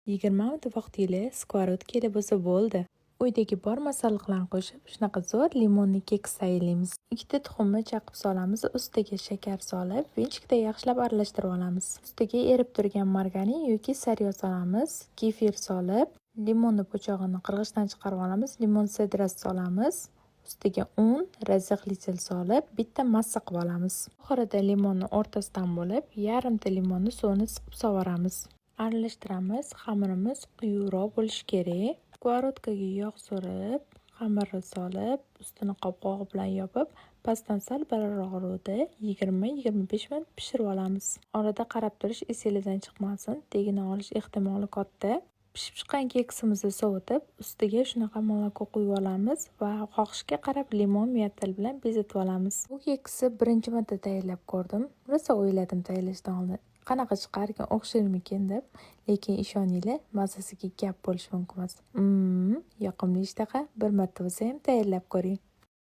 20 minut vaqtinglar сковородка bo'lsa bo'ldi. Uydagi bor masalliqlarni qo'shib, shunaqa zo'r limonli keks tayyorlaymiz. Ikkita tuxumni chaqib solamiz, ustiga shakar solib, венчик da yaxshilab aralashtirib olamiz. Ustiga erib turgan margarin yoki sariyog' solamiz, kefir solib, limonni po'chog'ini qirg'ichdan chiqarib olamiz, limon sedrasi solamiz. Ustiga un, разрыхлитель solib, bitta massa qilib olamiz. Oxirida limonni o'rtasidan bo'lib, yarimta limonni suvini siqib solvoramiz. Aralashtiramiz, xamirimiz quyuqroq bo'lishi kerak. Сковородка ga yog' surib, xamirni solib, ustini qopqog'i bilan yopib, pastdan sal balandroq olovda 20-25 minut pishirib olamiz. Orada qarab turish esinglardan chiqmasin, tagini olish ehtimoli katta. Pishib chiqqan keksimizni sovutib, ustiga shunaqa молоко quyib olamiz va xohishga qarab limon мята bilan bezatib olamiz. Bu keksni birinchi marta tayyorlab ko'rdim. Rosa o'yladim tayyorlashdan oldin. Qanaqa chiqarkan, o'xsharmikin deb, lekin ishoninglar, mazasiga gap bo'lishi mumkin emas. Yoqimli ishtaha, bir marta bo'lsa ham tayyorlab ko'ring.